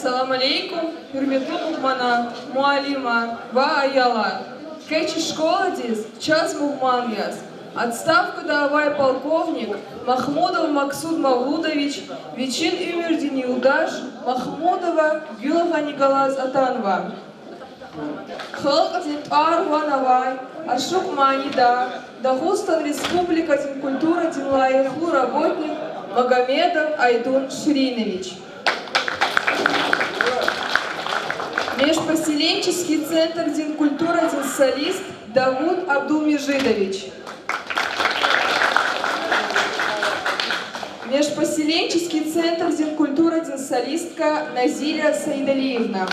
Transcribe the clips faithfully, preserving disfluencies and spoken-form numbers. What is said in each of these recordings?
Салам алейкум, гьуьрметлу мугьманар, муаллимар ва аялар! Квез чи школадиз чаз мугьман яз, отставкада авай полковник Махмудов Максуд Мавлудович вичин уьмуьрдин юлдаш Махмудова Гуьлагьани галаз атанва. Халкьдин тӀвар ван авай ашукь манидар, Дагъустан Республикадин культурадин лайихлу работник Магомедов Айдун Ширинович. Межпоселенческий центрдин культурадин солист Давуд Абдулмежидович. Межпоселенческий центрдин культурадин солистка Назиля Саидалиевна.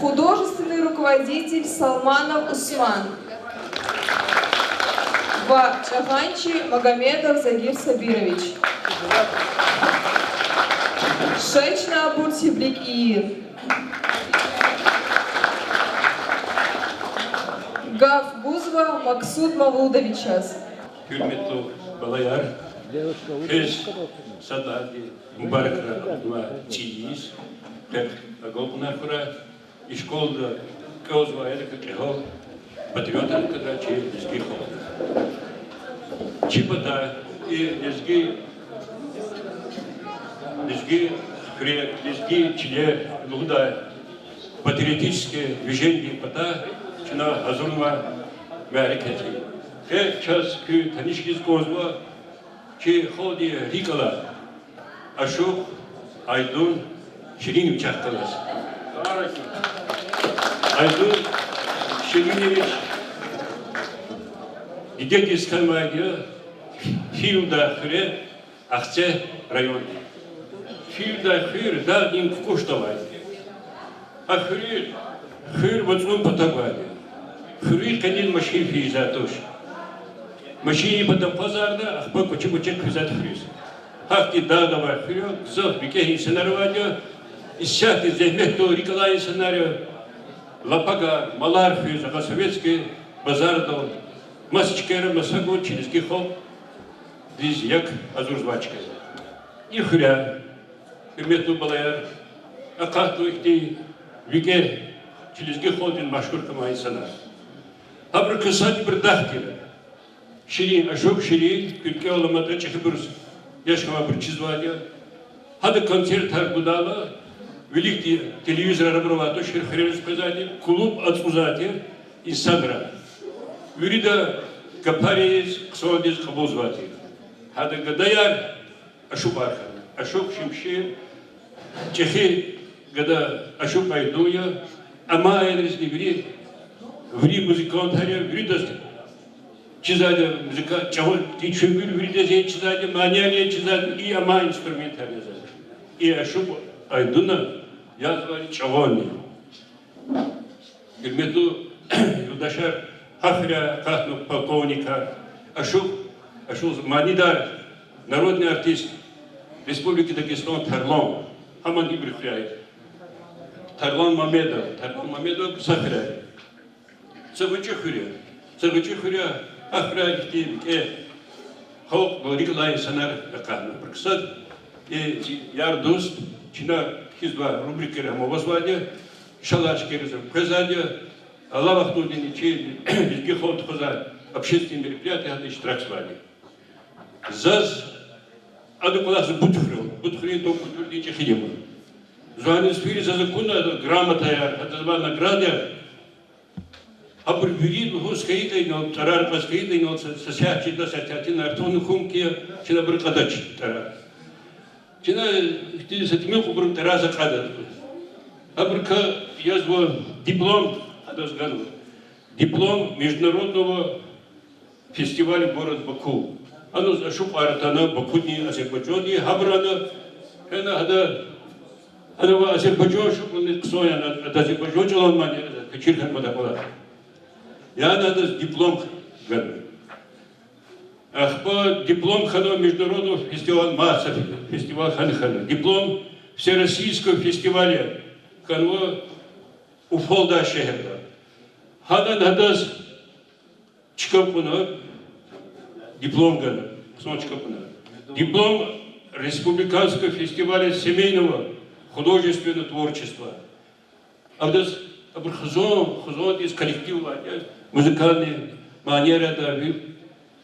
Художественный руководитель Салманов Усман ва чӀагъанчи Магомедов Загьир Сабирович. Шей чна абур тебрик ийир. Гаф гузва Максуд Мавлудовичаз. Гьуьрметлу балаяр, квез сад лагьайди мубаракрай акъуднавай цӀийи йис, къе агалкьунар хьурай. И школада кӀелзавай аялрикай кьегьал патриотар хьана чи лезги халкь. Чи патай и лезги, лезги хуьре, лезги чилер лугьудай патриотический движенидин патай чна гьазурнавай мярекат я. Къе чаз куьн таниш хьиз кӀанзава чи халкьдин рикӀ алай ашукь Айдун Шириновичахъ галаз. Айдун Ширинович дидедиз хьанвайди я Фивдай хуьре, Ахцегь районда. Фивдай хуьр дагъдин кукӀушда авайди. Гьа хуьр, хуьр вацӀун патав гвайди. Хуьруьз къенин машин физвай туш. Машин и патав акъвазарна, ахпа кӀвачи-кӀвачи хъийизвайди хуьруьз. Гьахьтин дагъда авай хуьр я, гзаф викӀегь инсанар авайди я, исятда зегьметдал рикӀ алай инсанар я, лапагар, малар хуьз, агъа советский базардал маса чкайра маса гун чи лезги халкьдиз як гьазурзавай чка я. И хуьряй, гьуьрметлу балаяр, акъатна ихьтин викӀегь, чи лезги халкьдин машгьур хьанвай инсанар. Гьабурукай садбуру дахдин Ширин, ашукь Ширин, куьн рикӀел аламатӀа, чӀехибуруз яш хьанвайбур чизвайди я. Гьада концертар гудайла, виликди телевизорар абур авай туш, гьер хуьрериз къвезвайди, клуб ацӀузвай тир инсанрай. Вирида гапариз, хъсандиз кьабулзавай тир. Гьада гадаяр ашукьар хьана. Ашукь Шемшир, чӀехи гада ашукь Айдун я, амма аялризни вири, вири музыкантар я, виридаз чизвайди музыка, чӀавуз, и чуьнгуьр виридаз я чизвайди, манияр я чизвайди, и амай инструментар язавайди. И ашукь Айдуна язавай чӀаван я. Гьуьрметлу юлдашар, гьа хуьряй акъатна полковникар, ашукь, ашукь манидар, народный артист Республики Дагестан Тарлан, гьамни ибурун хуьряй, Тарлан Мамедов, Тарлан Мамедов са хуьряй. Са гъвечӀи хуьр я. Са гъвечӀи хуьр я, гьа хуьряй ихьтин викӀегь халкьдал рикӀ алай инсанар акъатна. Абурукай сад, э, чи яр-дуст, чна кхьизвай рубрикайра гьам авазвайди я, иншаллагь, чкайриз къвезвайди я, алай вахтундани чи лезги халкьди тухузвай общественный мероприятиеда иштиракзавайди я. Заз адан кӀвалах зи Бутхуьр я, Бутхуьруьн дом культурыдин чӀехиди я ман. Зани фириз заз акуна грамотаяр, гьадаз авай наградаяр. Абур вири лугьуз хьайитӀа инал, тӀварар кьаз хьайитӀа инал, са, са сят чида, са сятинар тун хьун кьван я, чна абур кьадач тӀварар. Чна ихьтин са тӀимил кьабулрин тӀварар за кьада. Абурукай язва диплом, адаз ганва. Диплом международного фестиваля город Баку. Гьаниз ашукьар атана Бакудин, Азербайжандин, гьабуру ана, гьана гьада, гьана ва Азербайжан шукьрани хъсан яна, ада Азербайжан чӀалан мани, ада качир хьанмада кьван. Яна адаз диплом гана. Ахпа диплом хьана международного фестиваля, маса фестиваль хьана хьана. Диплом всероссийского фестиваля хьанва Уфалдай шегьерда. Гьадан гьадаз чка кьуна, диплом гана, хъсан чка кьуна. Диплом республиканского фестиваля семейного художественного творчества. Адаз абур хизан, хизандиз коллектив авайди я, музыкальный манияр авайди,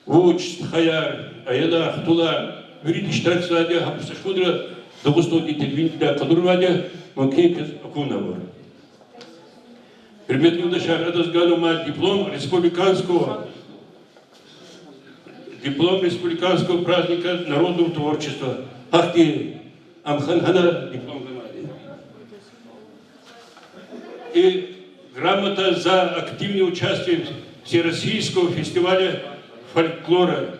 вуч, стхаяр, аялар, хтулар, вирида иштиракзавайди я, гьабур са шумудра Дагъустандин телевидениедай къалурнавайди я, мумкин хьиз акунва абур. Гьуьрметлу юлдашар, адаз ганвай диплом республиканского, диплом республиканского праздника народного творчества. Гьахьтин ам хьана, гьана диплом ганвайди. И грамота за активное участие Всероссийского фестиваля фольклора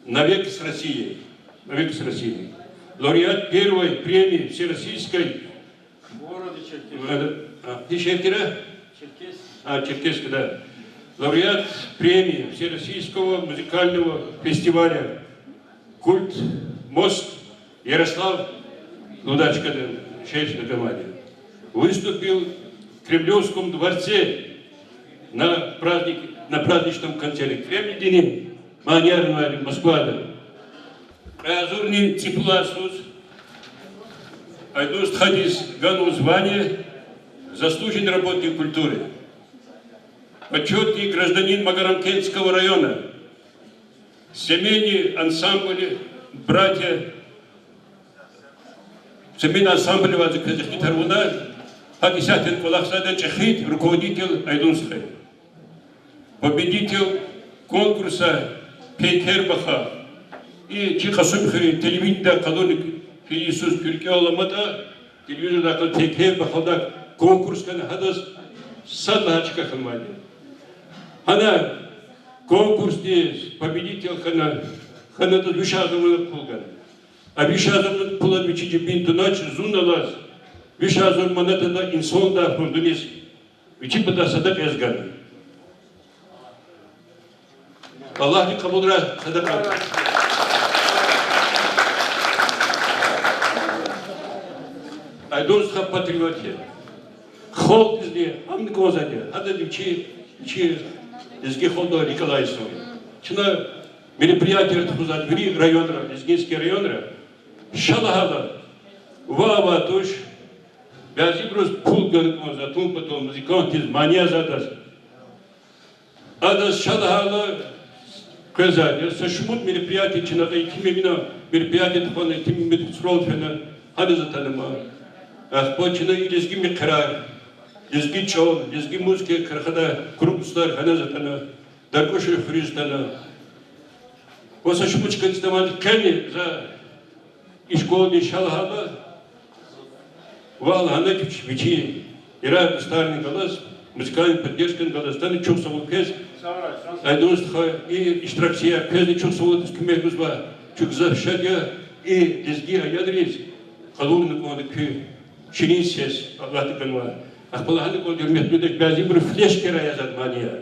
«Навек с Россией». «Навек с Россией». Лауреат первой премии Всероссийской... Города Черкесска. А, и шефтира? Черкесска. А, Черкесска, да. Лауреат премии Всероссийского музыкального фестиваля «Культ мост» Ярослав, ну да, чкада, шеф на команде. Выступил в Кремлевском дворце на праздник, на праздничном концерте. Кремлдин манияр авайди Москвада. Кьве агъзурни цӀипуд лагьай йисуз Айдун стхадиз ганва звание «Заслуженный работник культуры», «Почётный гражданин Магарамкентского района», семейный ансамбль «Братья», семейный ансамбль ваз квез ихтилат авуна, гьакӀ исятда кӀвалахзавайди чӀехиди руководитель Айдун стха. Победитель конкурса «Пейкер баха». И чи Кьасумхуьруьн телевидениедай къалурна квез йисуз куь рикӀел аламатӀа, телевизордай къалурна, «Пейкер баха» лугьудай конкурс хьана, гьадаз сад лагьай чка хьанвайди. Гьана конкурсдиз победитель хьана, хьана адаз виш агъзур манат пул гана. А виш агъзур манат пул вичи жибиндай тунач, зун алаз виш агъзур манат ада инсандай фондуниз вичи патай садакьа яз гана. Аллагьди кьабулрай садакьа. Айдун стха патриот я. Халкьдизни гьамни кӀанзавайди я. Ада вичи, вичи лезги халкьдал рикӀ алай инсан я. Чна мероприятияр тухузвайди вири районра, лезгинский районра, ша лагьайла, ваъ, ваъ туш, бязибуруз пул гана кӀанзава, тун патал музыкантдиз, мани яз адаз. Адаз ша лагьайла къвезвайди я, са шумуд мероприятие чна, итим имена мероприятие тухвана, итим имена фестиваль фена, гьаниз атана ман. Ахпа чна и лезги мехъерар, лезги чӀал, лезги музыка къарагъдай крупнотар гьаниз атана, Даркьушуьн хуьруьз атана. Ва са шумуд чкадиз атана ман, къени за и школадин ша лагьайла, ваъ, лагьана вич-, вичи ярар-дустарни галаз, музыкальный поддержкани галаз атана, чухсагъул квез, Айдун стха, и иштиракчияр, квезни чухсагъул, куьмек гузва, чун гзаф шад я и лезги аялриз къалурна кӀанда куь ширин сес, Аллагьди ганвай. Ахпа лагьана кӀанда, гьуьрметлу юлдаш, бязибуру флешкаяр язавайди манияр.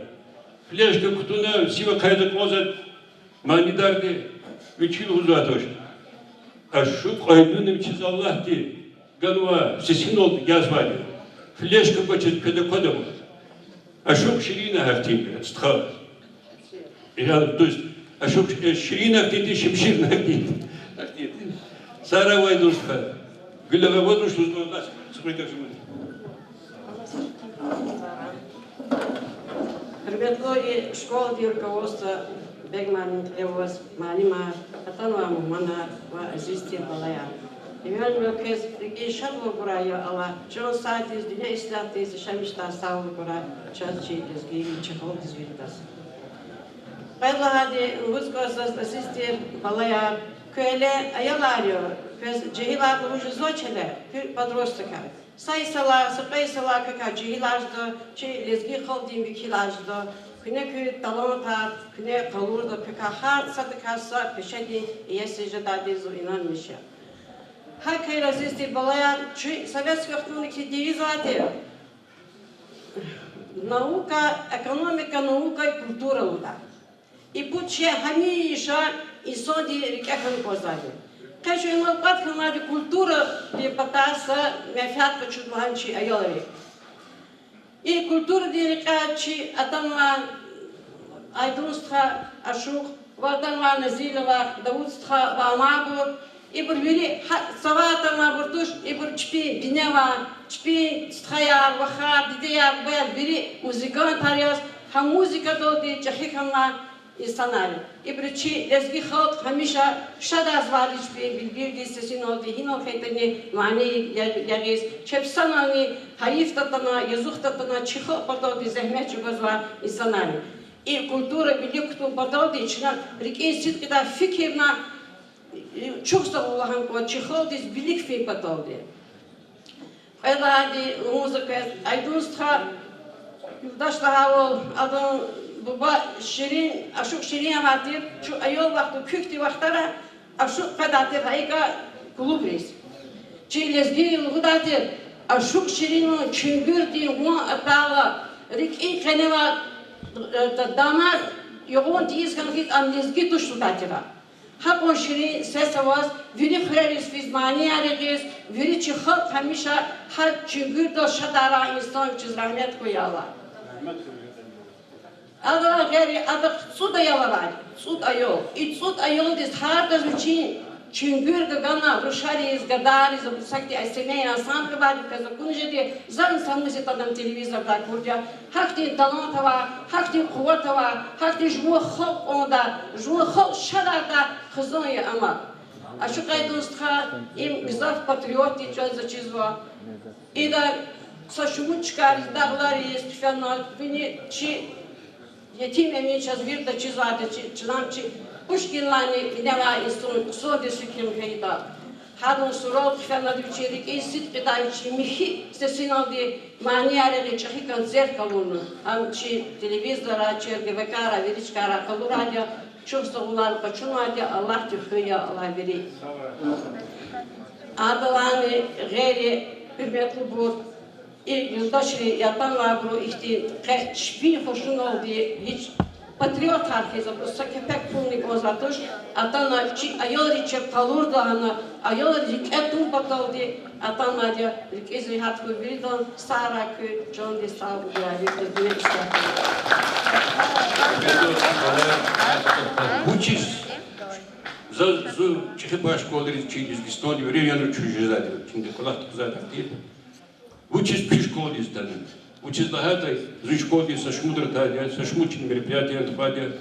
Флешка кутуна, сив ахъайиз акьазвайди манидарди, вичи лугьузвайди туш: ашукь Айдуна вичиз Аллагьди ганвай сесиналди язвайди. Флешка квачиз квез аквада ман. Ашукь ширин я гьахьтинди, стха. Я, то есть, ашукь, э, ширин ахьтинди, шимшир ахьтинди. Ахьтинди. Сагърай ваз, Айдун стха. Гуьлягъа, ваз вуч лугьуз кӀанзаватӀа, сухвей кашуман. Гьуьрметлу и школадин руководство, Бегмалим Тилевоз, муаллимар, атанвай мугьманар ва азиз тир балаяр. Эвелвел квез рикӀиз шадвал гурай, я Аллагь, чан сагъдиз, дуьнья ислягьдиз, яшамишдай сагъвал гурай чаз, чи лезгийриз, чи халкьдиз виридаз. Къведай лагьайди, лугьуз кӀанзава заз, азиз тир балаяр, куьн гьеле аялар я, квез жегьилар лугьуз жезвач гьеле, куьн подросткар. Са йисалай, са кьве йисалай квекай жегьилар жеда, чи лезги халкьдин векилар жеда, куьне куь талантар, куьне къалурда, квекай гьар садакай са пешедин иеси жедайдиз зун инанмиш я. ГьакӀ хьайила, азиз тир балаяр, чи советский вахтунда хьи девиз авайди тир: наука, экономика, наука и культура лугьудай. И пуд шей гьамиша инсандин рикӀе хьана кӀанзавайди. Къе чун инал кӀватӀ хьанвайди культурадин патай са менфят къачуда лагьана чи аялри. И культурадин рекьяй чи атанвай Айдун стха, Ашукь, ва атанвай Назилова, Давуд стха ва амайбур, ибур вири гьа цава атанвайбур туш, ибур чпин бине авай, чпин стхаяр, вахар, дидеяр, бубаяр вири музыкантар яз, гьа музыкадалди чӀехи хьанвай инсанар я. Ибуру чи лезги халкь гьамиша шадарзавайди чпин билбилдин сесиналди, гьинал хьайитӀани мани я-, ягъиз, чеб санални гьайиф татана, язух татана, чи халкь паталди зегьмет чӀугвазвай инсанар я. И культура вилик кутун паталди чна рикӀин сидкьидай фикирна, чухсагъул лагьана кӀанда чи халкьдиз вилик фин паталди. Кьвед лагьайди, лугьузва квез, Айдун стха, юлдаш лагьайвал, адан буба Ширин, Ашукь Ширин авай тир, чун аял вахтунда, куьхьдин вахтара Ашукь къведай тир гьа икӀ клубриз. Чи лезгийри лугьудай тир: Ашукь Ширинан чуьнгуьрдин ван атайла, рикӀин къене авай, э, да-, дамах югъун тийиз хьана хьиз, ам лезги туш лугьудай тир. Гьакьван ширин сес аваз, вири хуьрериз физ манияр ягъиз, вири чи халкь гьамиша гьа чуьнгуьрдал шадарай инсан вичиз рагьмет хьуй, я Аллагь. Адалай гъейри адахъ цӀуд аял авай, цӀуд аял. И цӀуд аялдиз гьардаз вичин чуьнгуьр гана, рушариз, гадайриз, абуру сакӀди семейный ансамбль авайди, квез акуна жеди, зани са муьзет атана телевизордай акурди я. Гьахьтин талант авай, гьахьтин къуват авай, гьахьтин жуван халкь кӀандай, жуван халкь шадардай хизан я ам. Ашукь Айдун стха, им гзаф патриотдин чӀал заз чизва. Ида са шумуд чкайриз, дагълариз хъфена, вини чи Етим Эмин чаз вирида чизвайди, чи, чна чи Пушкинлайни винелай инсун, хъсандиз фикир хьайитӀа. Гьадан сурал хъфена, вичин рикӀин сидкьидай, вичин михьи сесиналди манияр ягъиз, чӀехи концерт къалурна. Ам чи телевизоррай, чи РГВК-рай, вири чкайрай къалурайди я, чухсагъуллани къачунвайди я, Аллагьди хуьн, я Аллагь, вири. Адалайни гъейри, гьуьрметлубур, и юлдашри, атанвайбуру ихьтин къе чпин хушуналди, гьич патриотар хьиз, абуру са кепек пулни кӀанзавай туш, атана чи аялриз чеб къалурда лагьана, аялриз рикӀе тун паталди атанвайди я, рикӀиз регьят хьуй виридан, сагърай куьн, чандин сагъ хьуй виридан, дуьнья ислягь хьуй. Вучиз заз, зун чӀехибуру школайриз чи Лезгистанда вири районра чун жезвайди, чунди кӀвалах тухузвайди тир. Вучиз куь школадиз атана? Вучиз лагьайтӀа, зун школадиз са шумудра атайди я, са шумуд чи мероприятиени тухвайди я.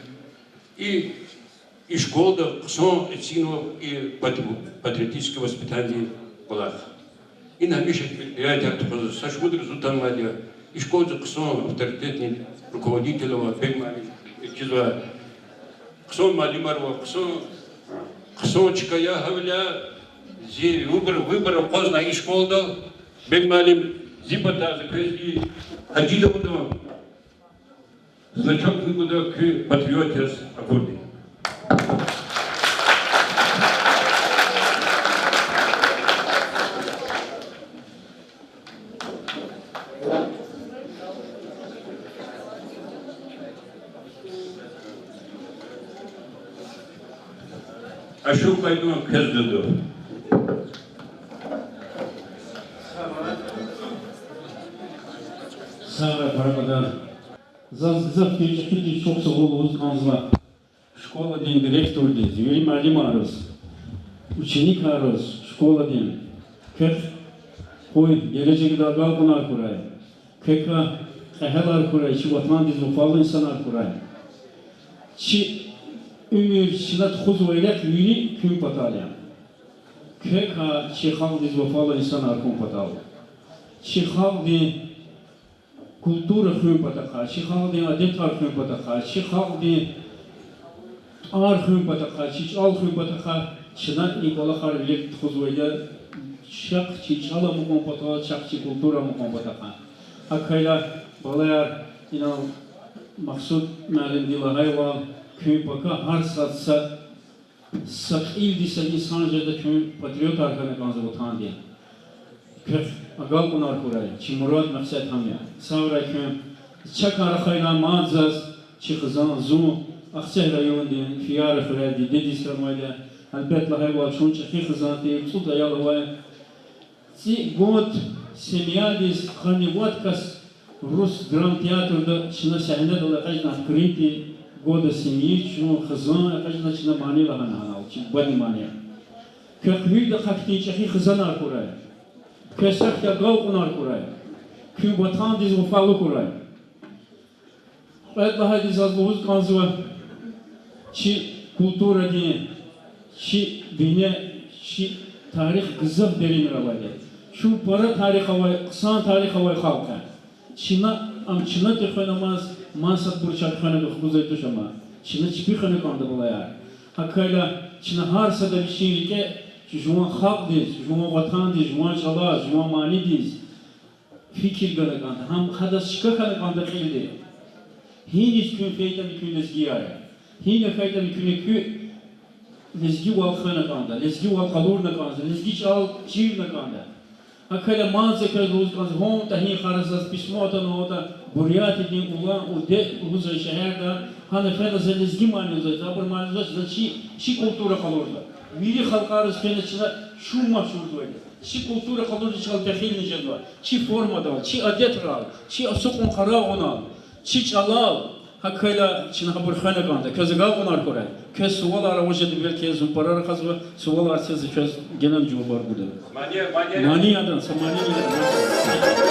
И, и школада хъсан эцигнава и патри-, патриотическое воспитание кӀвалах. Ина гьамиша мероприятияр тухузва, са шумудра зун атанвайди я. И школада хъсан авторитетный руководитель ава, Бегмалим, чизва. Хъсан муаллимар ава, хъсан, хъсан чка я, гьавиляй зи выбор, выбор акъвазнай и школада, Бегмалим, зи патай за квез и Гьажи Давудан значок гуда, куьн патриот яз акурди. Ашукь Айдун, квез гуда. Сагърай, пара кьадар. Заз гзаф чӀехиди, чухсагъул лугьуз кӀанзава школадин директордиз, вири муаллимариз, ученикриз школадин. Квехъ къуй гележегда агалкьунар хьурай. Квекай кьегьалар хьурай, чи ватандиз вафалу инсанар хьурай. Чи уьмуьр, чна тухузвай рехъ вири куьн патал я. Квекай чи халкьдиз вафалу инсанар хьун патал, чи халкьдин культура хуьн патахъай, чи халкьдин адетар хуьн патахъай, чи халкьдин тӀвар хуьн патахъай, чи чӀал хуьн патахъай чна и кӀвалахар вилик тухузвайди я, чахъ чи чӀал амукьун патал, чахъ чи культура амукьун патахъай. ГьакӀ хьайила, балаяр, инал Махсуд муаллимди лагьайвал, куьн пака гьар сад са, са кьилди са инсан жеда, куьн патриотар хьана кӀанзава ватандин. Квехъ агалкьунар хьурай, чи мурад-макьсад гьам я. Сагърай куьн. Чакай рахайла мад заз чи хизан, зун Ахцегь райондин Фияра хуьряй, дидедиз хьанвайди я. Гьелбет, лагьайвал, чун чӀехи хизан тир, цӀуд аял авай. ЦӀи-, год семьядиз къанни вад кас рус драмтеатрда чна сегьнедал экъечӀна, открытие года семьи, чун хизан экъечӀна, чна мани лагьана гьанал, чи бубадин мани. Квехъ виридахъ ахьтин чӀехи хизанар хьурай. Квез ахьтин агалкьунар хьурай. Куьн ватандиз вафалу хьурай. Кьвед лагьайди заз лугьуз кӀанзава, чи культурадин, чи бине, чи тарих гзаф деринра авайди я. Чун пара тарих авай, хъсан тарих авай халкь я. Чна, ам чна тӀехвенамаз, мад садбур чак хвена хкудзавай туш ам. Чна чпи хвена кӀанда, балаяр. ГьакӀ хьайила, чна гьар сада вичин рикӀе жуван халкьдиз, жуван ватандиз, жуван чӀалаз, жуван манидиз фикир гана кӀанда, гьам гьадаз чка хьана кӀанда кьилди. Гьиниз куьн фейитӀани куьн лезгияр я. Гьина хьайитӀани куьне куь лезгивал хвена кӀанда, лезгивал къалурна кӀанда, лезги чӀал чирна кӀанда. ГьакӀ хьайила, мад за квез лугьуз кӀанзава, гьам тахьин йикъара заз письмо атана, ада Бурятиядин Улан-Удэ лугьузвай шегьерда, гьана фена за лезги мани лугьузва, за абур мани лугьузвач, за чи, чи культура къалурзава. Вири халкьариз фена чна чун машгьурзавайди я. Чи культура къалурзава, чал пехилни жезва. Чи формадал, чи адетрал, чи ацукьун-къарагъунал, чи чӀалал. ГьакӀ хьайила, чна гьабур хвена кӀанда. Квез агалкьунар хьурай. Квез сувалар ава жеда, белки зун пара рахазва, сувалар це, за квез генани жавабар гуда. Мани, мани. Мани яда, са мани яда.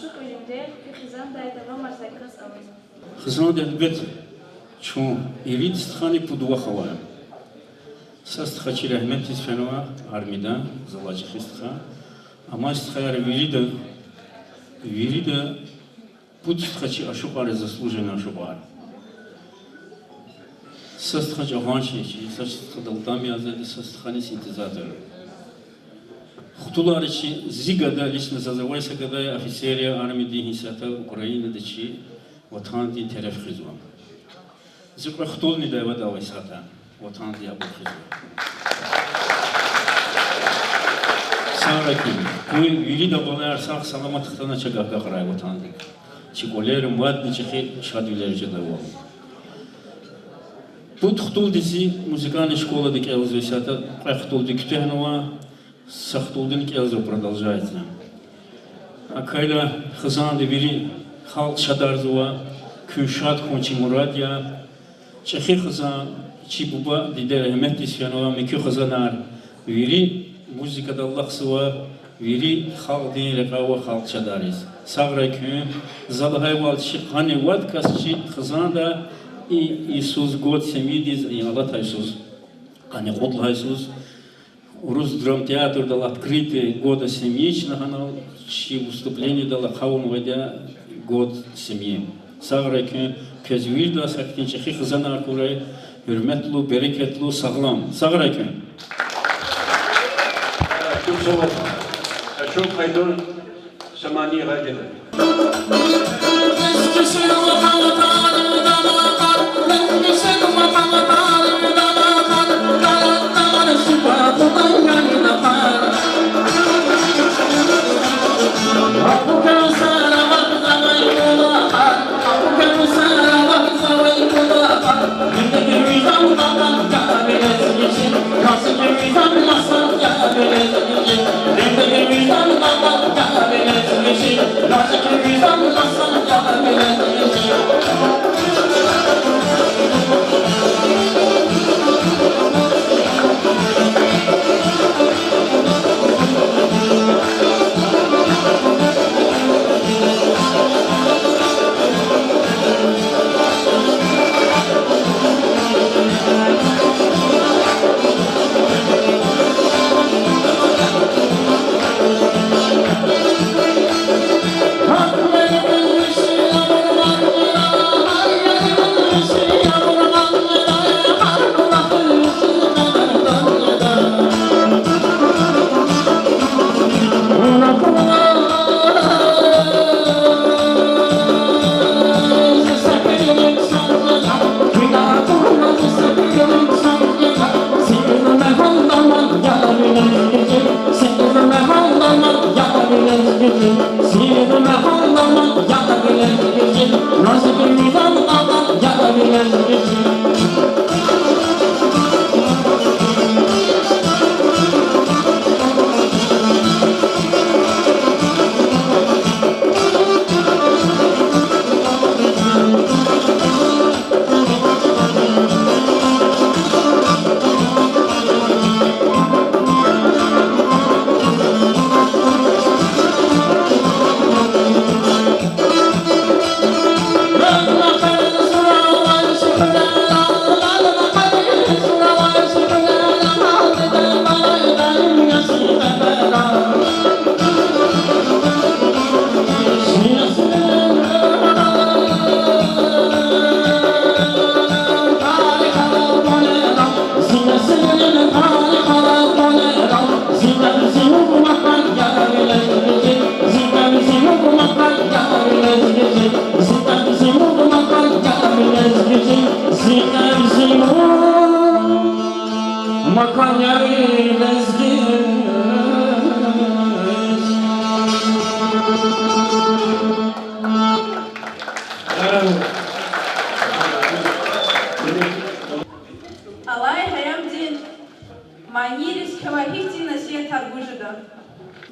Ашукь вилинде куь хизандай давамарзавай кас аваз. Хизанда, гьелбет, чун ирид стхани пуд вах авай. Са стха чи рагьметдиз фенва армида, залай чӀехи стха. Амай стхаяр вирида, вирида пуд стха чи ашукьар я, заслуженный ашукьар. Са стха чӀагъан чи, чи са стхадал дам язавайди, са стхани синтезатор. Хтулар чи зи гада, лично заз авай са гада я, офицер я, армиядин исятда Украинада чи Ватандин тереф хуьзва. Зи кьве хтулни дяведа авай исятда, Ватандин абур хуьзва. Сагърай куьн, куь вирида балаяр сагъ-саламат хтана чагахъ гакьрай Ватандик. Чи кӀвалер мадни чӀехи шадвилер жедайвал. Пуд хтулди зи музыкальный школада кӀелзава исятда, кьве хтулди куьтягьнава, са хтулдини кӀелзава, продолжается. ГьакӀ хьайила, хизанда вири халкь шадарзава, куьн шад хьун чи мурад я. ЧӀехи хизан, чи буба, диде рагьметдиз фенва, муькуь хизанар, вири музыкадал алахъзава, вири халкьдин рекье ава халкь шадариз. Сагърай куьн, за лагьайвал, чи къанни вад кас чи хизанда и йисуз год семьидиз, и алатай йисуз, къанни кьуд лагьай йисуз, урус драмтеатрдал открытие года семьи чна гьанал чи выступлениедал ахъа авунвайди я год семьи. Сагърай куьн, квез виридаз гьахьтин чӀехи хизанар хьурай, гьуьрметлу, берекетлу, сагълам. Сагърай куьн. Чухсагъул, Ашукь Хайдур, са мани гъайида. Алай аямдин манийриз квевай гьихьтин насигьатар гуз жеда?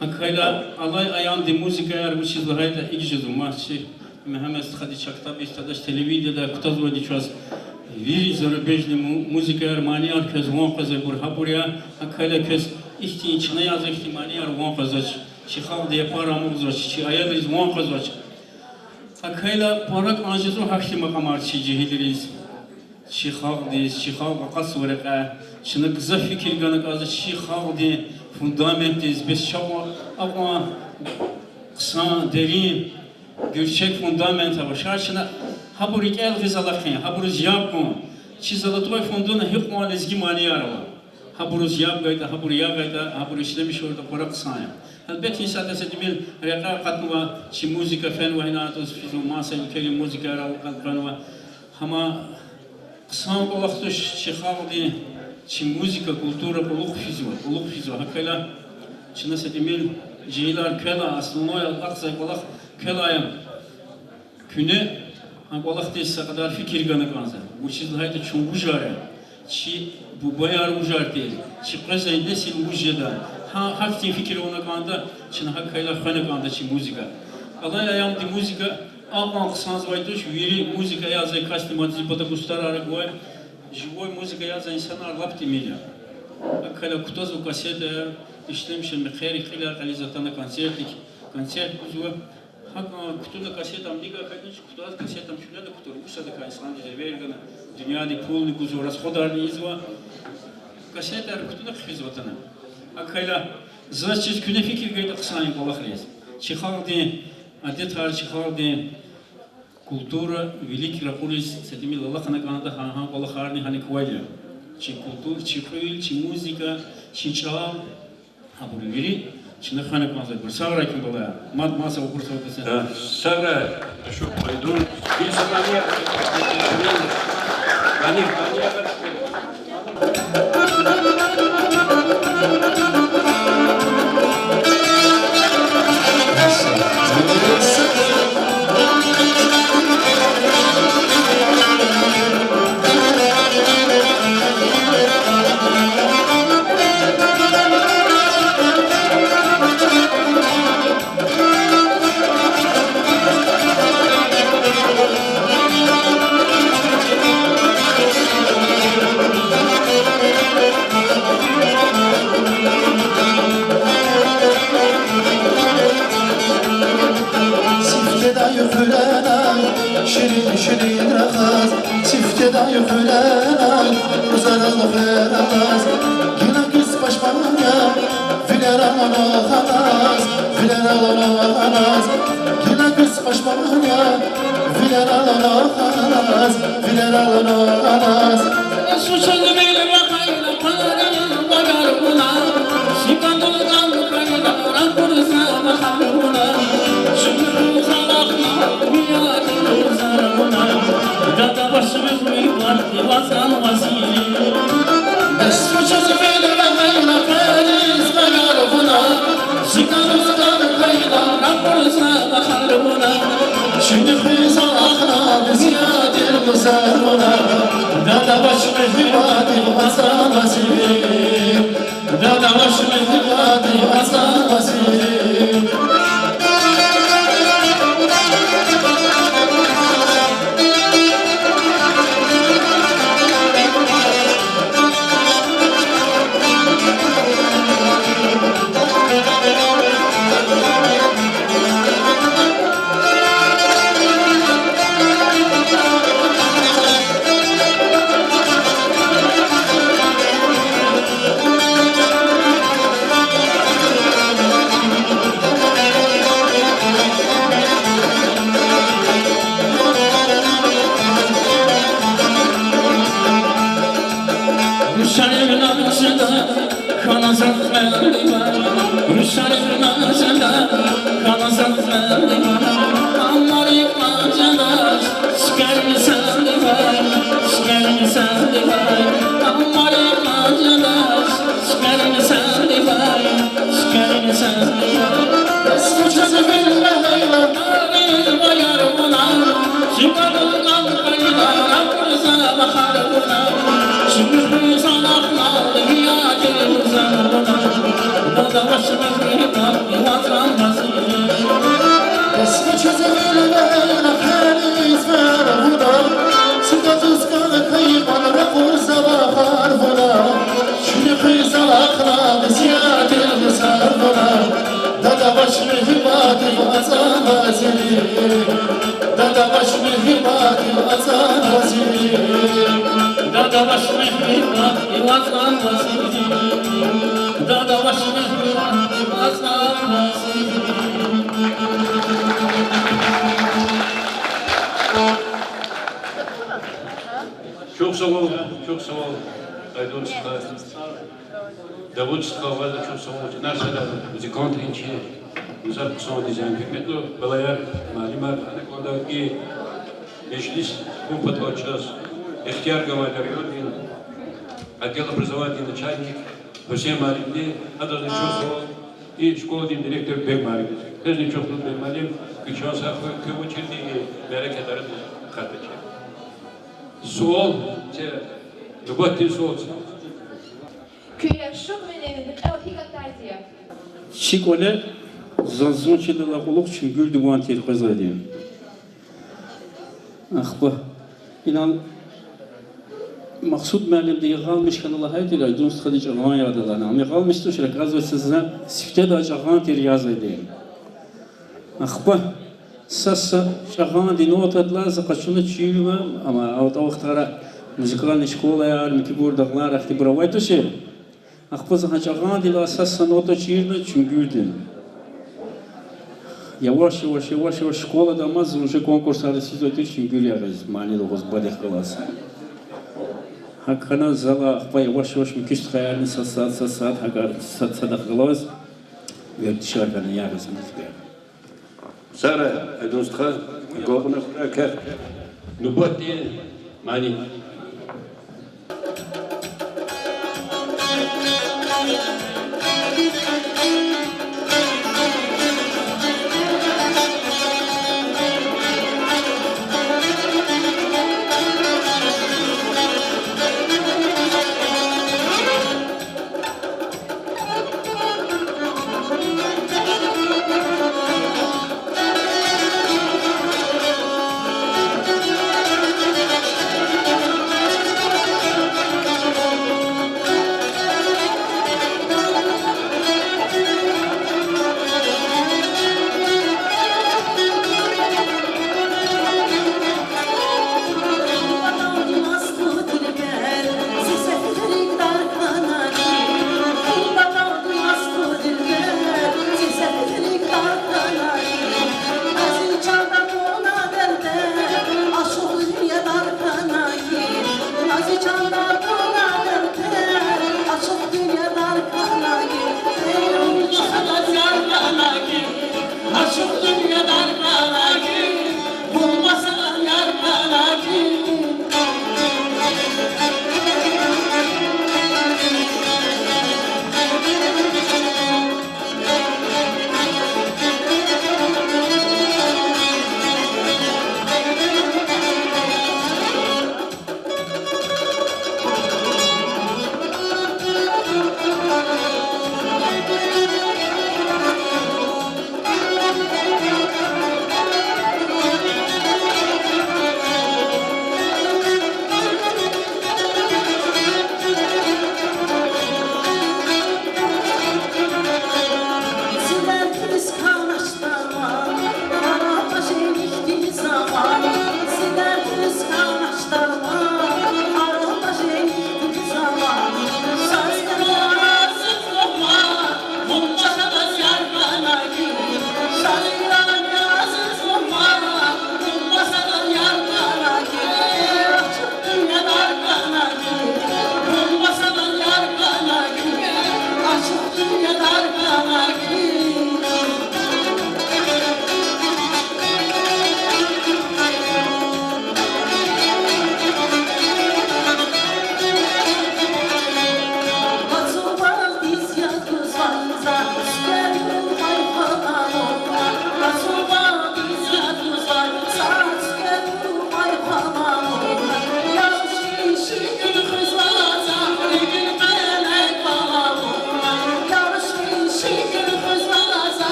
ГьакӀ хьайила, алай аямдин музыкаяр вучиз лагьайтӀа икӀ жезва, мад чи Мегьамед стхади чак таб ийиз тадач, телевидениеда кутазвайди чаз вири зарубежный му-, музыкаяр, манияр квез ван къвезвайбур гьабур я, гьакӀ хьайила квез ихьтин чна язва ихьтин манияр ван къвезвач. Чи халкьди япар амукьзавач, чи аялриз ван къвезвач. ГьакӀ хьайила пара кӀан жезва гьахьтин макьамар чи жегьилриз, чи халкьдиз, чи халкь акъатзава рекье. Чна гзаф фикир гана кӀанзава чи халкьдин фундаментдиз, бес чакъу акьван хъсан, дерин, гуьрчег фундамент ава. Ша чна гьабур рикӀел гъиз алахъин, гьабуруз яб гун. Чи золотой фондуна гьикьван лезги манияр ава. Гьабуруз яб гайитӀа, гьабур ягъайтӀа, гьабур ишлемишайтӀа пара хъсан я. Гьелбетда, исятда са тӀимил рекье акъатнава, чи музыка фенва, гьина атӀуз физва, маса уьлквейрин музыкаяр акъатнава. Гьама хъсан кӀвалах туш, чи халкьдин чи музыка, культура кьулухъ физва, кьулухъ физва. ГьакӀ хьайила чна са тӀимил жегьилар квелай, основной акьахзавай кӀвалах квелай, куьне гьа кӀвалахдиз са кьадар фикир гана кӀанзава. Вучиз лагьайтӀа чун вужар я, чи бубаяр вужар тир, чи къвезвай несил вуж жеда. Гьа, гьахьтин фикир авуна кӀанда, чна гьакӀ хьайила хвена кӀанда чи музыка. Алай аямдин музыка акьван хъсанзавай туш, вири музыка язавай касди мад зи патав кустарара гвай, живой музыка язавай инсанар лап тӀимил я. ГьакӀ хьайила кутазва кассетаяр, ишлемишай мехъерик, кьилер кьилиз атана концертдик, концерт гузва. ГьакӀ кутуна кассета, ам дига хьайитӀани, кутаз кассета, ам чуьнеда кутур, вучдакай инсандиз эвер гана, дуьньядин пулни гузва, расходарни ийизва. Кассетаяр кутуна хъфизва атана. ГьакӀ хьайила заз чиз, куьне фикир гайитӀа хъсан кӀвалахриз. Чи халкьдин адетар, чи халкьдин культура вилик ракъуриз са тӀимил алахъна кӀанда, гьа, гьа кӀвалахарни гьаник квай я. Чи культура, чи кьуьл, чи музыка, чи чӀал, гьабур вири чна хвена кӀанзавайбур. Сагърай куьн, балаяр. Мад маса вопросар аватӀа. Сагърай, ашукь Майдун. Ин замани, замани, замани. Сифтедай гъуьлена, ширин-ширин рахаз, сифтедай гъуьлена, рузарал хвер алаз, гила куьз пашман я, вилерал ана гьаназ, вилерал ана гьаназ, гила куьз пашман я, вилерал ана гьаназ, вилерал ана гьаназ. ацӀан рази, дада ваш мегьрибан ацӀан рази, дада ваш мегьрибан ацӀан рази, дада ваш мегьрибан ацӀан рази. Чухсагъул, чухсагъул, Айдун стха. Давуд стха, ваз чухсагъул, чна сада музыкантрин чи гзаф хъсандиз ам, гьуьрметлу балаяр, муаллимар, ана кӀанда и межлис гун патал чаз ихтияр гайи райондин отдел образованиядин начальник Гьусейн муаллимди, адазни чухсагъул, и школадин директор Бег муаллимдиз. Квезни чухсагъул, Бег муаллим, куь чан сагъ хьуй, куьн вучирди и мярекатдиз акъатдачир. Суал це, нубатдин суал це. Куь яшамиш кьван рикӀел гьикӀ атайди я? Чи кӀвале заз зун чидайдалай кьулухъ чуьнгуьрди ван тир къвезвайди. Ахпа инал Махсуд муаллимди ягъалмиш хьана лагьай тир, Айдун стхади чӀагъан яда лагьана. Ам ягъалмиш туш, оказывается, за сифтедай чӀагъан тир язавайди. Ахпа са-са чӀагъанди нотадилай за къачуна чирна, амма а вахтара музыкальный школаяр, муькуьбур дагълар ахьтинбур авай тушир. Ахпа за гьа чӀагъандилай са-са нота чирна чуьнгуьрдин. Яваш-яваш, яваш-яваш школада амаз уже конкурсар эцигзавай тир чуьнгуьр ягъиз, мани лугьуз, бадихъ галаз. ГьакӀ хьана зала ахпа яваш-яваш муькуь стхаярни сад-сад, сад-сад, гьакӀар сад-садахъ галаз вердишар хьана ягъиз муькуь. Сара, Айдун стха, агалкьунар хьурай квехъ. Нубатдин мани.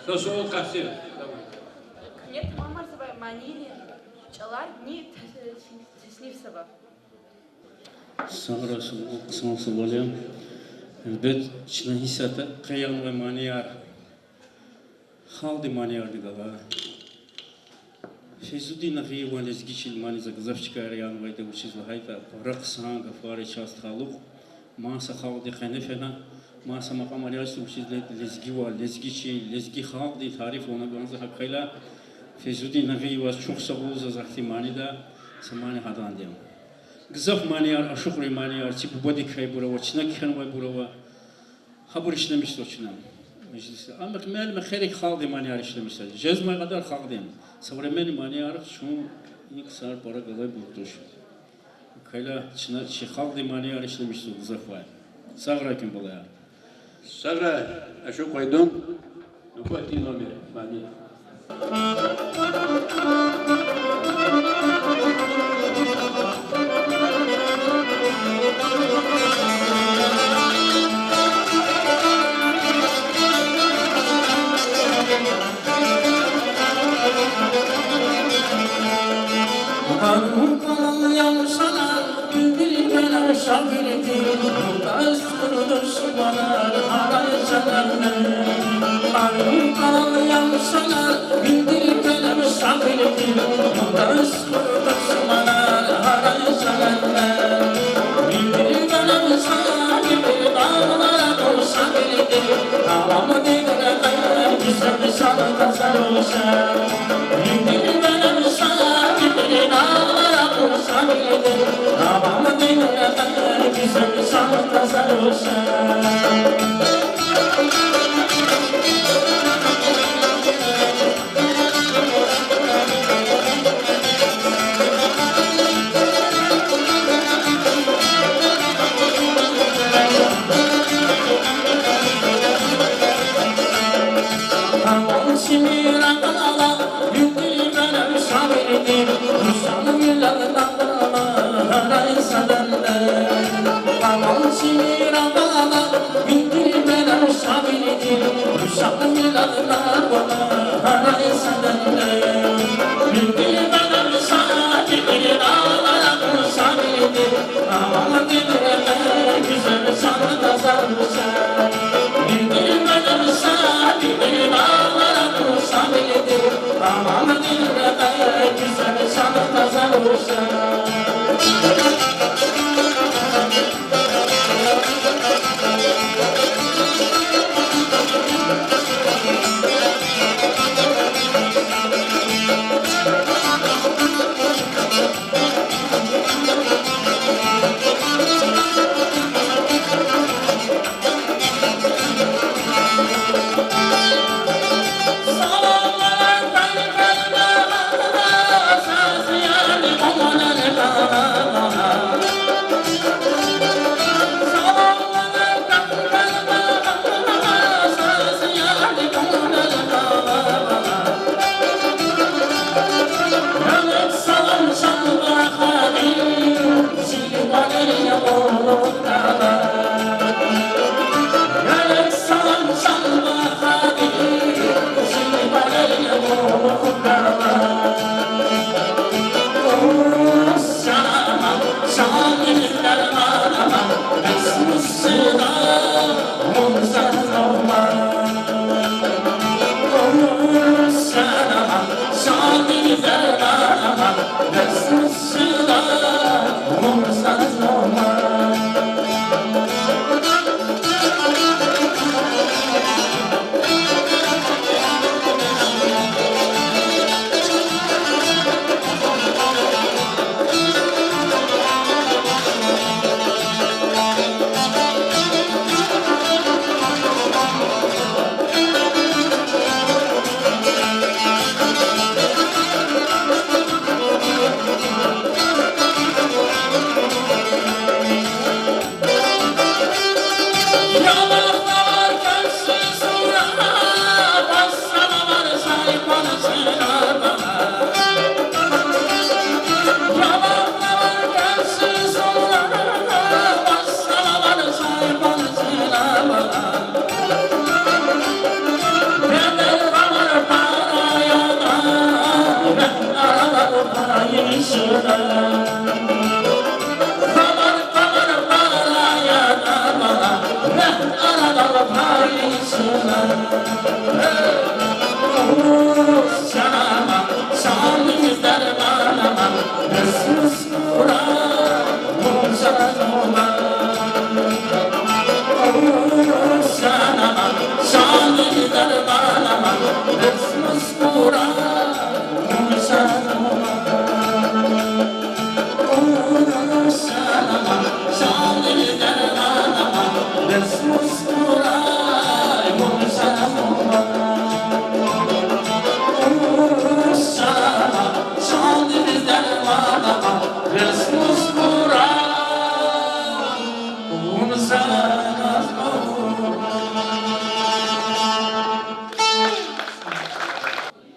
Са суал къаси. Куьне тамамарзавай манийрин чӀалар ни те-, теснифзава? Сагърай, суал хъсан суал я. Гьелбет, чна гьисятда къе янавай манияр халкьдин маниярни гала. Фейзудин Нагъиеван лезги чил мани за гзаф чкаяр янавайди я, вучиз лагьайтӀа пара хъсан гафар я чаз талукь. Маса халкьди къене фена, маса макьамар яз вучиз ле-, лезгивал, лезги чил, лезги халкьдин тариф авуна кӀанзава. ГьакӀ хьайила Фейзудин Нагъиеваз чухсагъул, заз ахьтин манида са мани гьаданди я. Гзаф манияр, ашукьрин манияр, чи бубадикай бурава, чна кхьенвайбур ава. Гьабур ишлемишзава чна межлисда. Амма мел мехъерик халкьдин манияр ишлемишзава. Жезмай кьадар халкьдин. Современный манияр чун и ксар пара галайбур туш. Квела чна чи халкьдин манияр ишлемишзава гзаф вай. Сагърай куьн, балаяр. Сагърай, ашукь Айдун. Нубатдин номер, мани.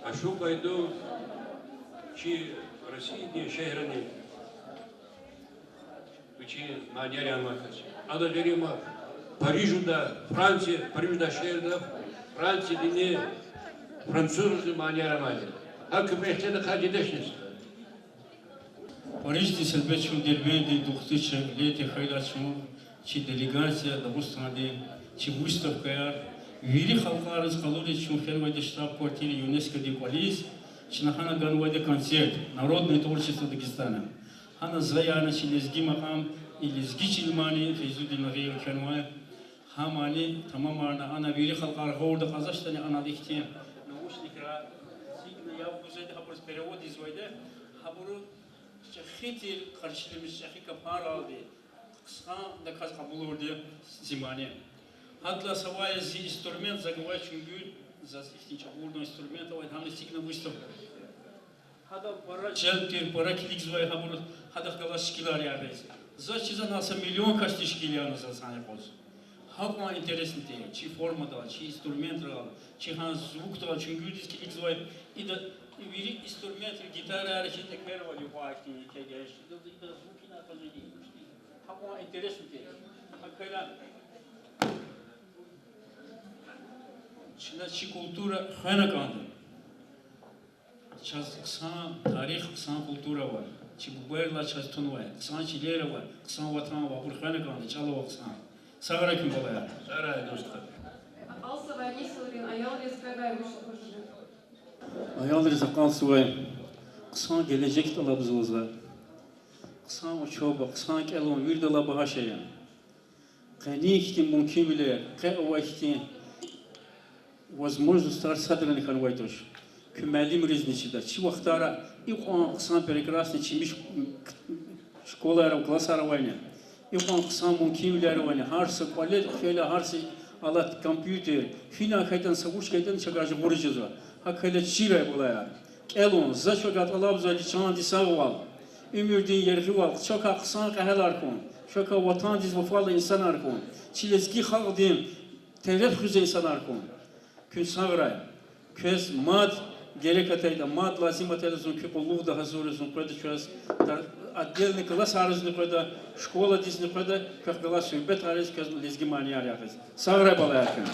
Ашукь Айдуз чи Россиядин шегьрани вичин манияр янавай кас. Ада гъейри ма Парижда, Франция, Парижда шегьерда, Франциядин, французрин манияр авайди. Гьа куь ихтилатар дидешни стха. Париждиз гьелбет чун Дербентдиз духтуз чи летие хьайила чун, чи делегация Дагъустандин, чи выставкаяр, вири халкьариз къалуриз чун хьанвайди штаб-квартира ЮНЕСКОдин кӀвализ, чна гьана ганвайди концерт Народное творчество Дагестана. Гьана за яна чи лезги макьам, и лезги чилимани Фейзудин Нагъиева кхьенвай. Гьа мани тамамарна, ана вири халкьар гъавурда кьазвачтӀани, анал ихьтин наушникра, сигна яб гузвайди, гьабуруз перевод ийизвайди, гьабуру чӀехи тир къаршиламишзава, чӀехи гафаралди, хъсандаказ кьабулурди зи мани. Гьадалай савай зи инструмент, за гвай чуьнгуьр, заз ихьтин чӀагъурдан инструмент авай, гьамни сигна выставка. Гьадав пара желб тир, пара килигзавай, гьабур гьадахъ галаз шикилар ягъиз. Заз чиз анал са миллион касдин шикил яна заз гьана юкъуз. Гьакьван интересный тир, чи формадал, чи инструментрал, чи гьа звукдал, чуьнгуьрдиз килигзавай. Ида вири инструментри, гитараяр хьиз эквервал юкьва ихьтин кегеш. Ида, ида звук ина къазуди. Гьакьван интересный тир. Гьакӏ хьайила чна чи культура хвена кӏанда. Чаз хъсан тарих, хъсан культура ава. Чи бубайрилай чаз тунвай хъсан чилер ава, хъсан ватан ава, абур хвена кӏанда, чӏал ава хъсан. Сагърай куьн, балаяр. Сагърай, дустар. Акьалтзавай несилрин аялриз къведай вуч лугьуз жеда? Аялриз акьалтзавай хъсан гележек тӏалабзава за. Хъсан учёба, хъсан кӏелун виридалай багьа шей я. Къенин хьтин мумкинвилер, къе авай хьтин возможностьар садрани хьанвай туш. Куь муаллимризни чида. Чи вахтара икьван хъсан прекрасный чими ш-, школаяр, классар авайни. Икьван хъсан мумкинвилер авайни. Гьар са кӏвале фейила, гьар са алат, компьютер, финан хьайитӏани, са вуч хьайитӏани чавай жагъуриз жезва. Гьакӏ хьайила чирай, балаяр. КӀелун, за чавай тӀалабзава чандин сагъвал, уьмуьрдин яргъивал, чакай хъсан кьегьалар хьун, чакай ватандиз вафалу инсанар хьун, чи лезги халкьдин тереф хуьзвай инсанар хьун. Куьн сагърай. Квез мад герек атайла, мад лазим атайла зун куь къуллугъда гьазур я, зун къведа квез, отдельный классаризни къведа, школадизни къведа, квехъ галаз суьгьбетариз, квез лезги манияр ягъиз. Сагърай, балаяр, куьн.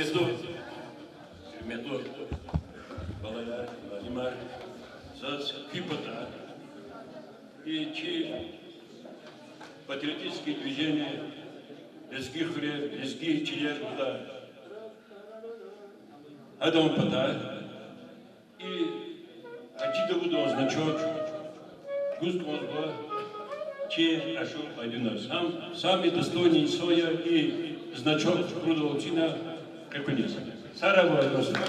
Гьуьрметлу, гьуьрметлу балаяр, муаллимар, заз куь патай и чи патриотическое движение, лезги хуьрер, лезги чилер гуда. Гьадан патай и Гьажи Давудован значок гуз кӀанзава чи ашукь Айдуназ. Ам самый достойный инсан я, и значок чукӀурдалди чна къекъуьниз. Сагърай, Айдун стха.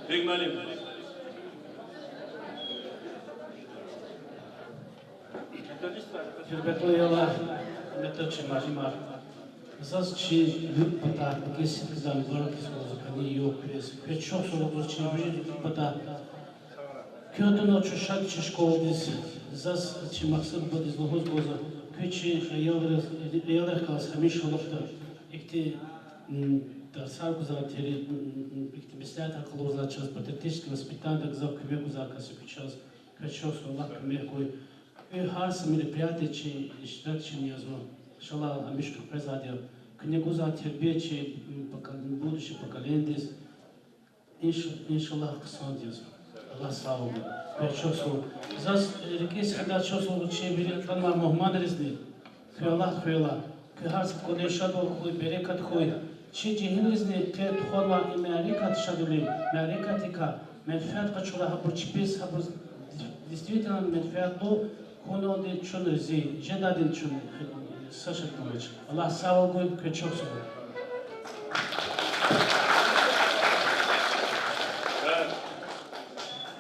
Бек муаллим. Гьуьрметлу аялар, гьуьрметлу чи муаллимар. Заз чи вири патай рикӀин сидкьидай мубаракиз лугьузва куьне, югъ квез. Квез чухсагъул лугьуз чи вири патай. Квехъ атана чун шад чи школадиз, заз чи Махсуд бубадиз лугьуз кӀанзава, куьн чи аялриз, аялрихъ галаз гьамиша алахъда ихьтин, м, тарсар гузвай тир, м, м, ихьтин меслятар къалурзавай, чаз патриотическое воспитание гзаф куьмек гузвай кас я куьн чаз, квез чухсагъул, Аллагь куьмек гуй. Куьн гьар са мероприятиеда чи иштиракчини язва. Иншаллагь, гьамиша къекъвезвайди я. Куьне гузвай тербия чи, м, покол-, будущее поколениедиз. Инш-, иншаллагь, хъсандиз. Аллагь сагъ хьуй. Квез чухсагъул. Заз рикӀин сидкьидай чухсагъул чи вири атанвай мугьманризни. Куьн Аллагь хвейла. Куьн гьар са кӀвале шадвал хьуй, берекат хьуй. Чи жегьилризни къе тухванвай и мярекат шадвилин мярекатдикай менфят къачурай, гьабур чпиз, гьабур действительно менфятлу хьуналди чун рази жедайди чун са шад хьанач. Аллагь сагъ хьуй, квез чухсагъул.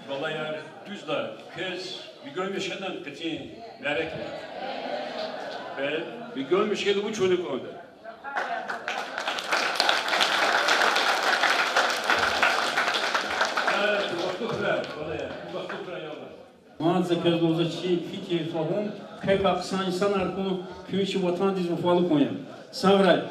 Балаяр, дуьз лагьана, квез ви гуьгъуьнвиле шад хьана къенин мярекат. Квез ви гуьгъуьнвиле шад хьуй, вуч авуна кӀанда. Вахтунин хирай, балаяр, вахтунин хирай, аялар. Мад за квез лугьузва чи фикир фагьум, квекай хъсан инсанар хьун, куьн чи ватандиз вафалу хьун я. Сагърай.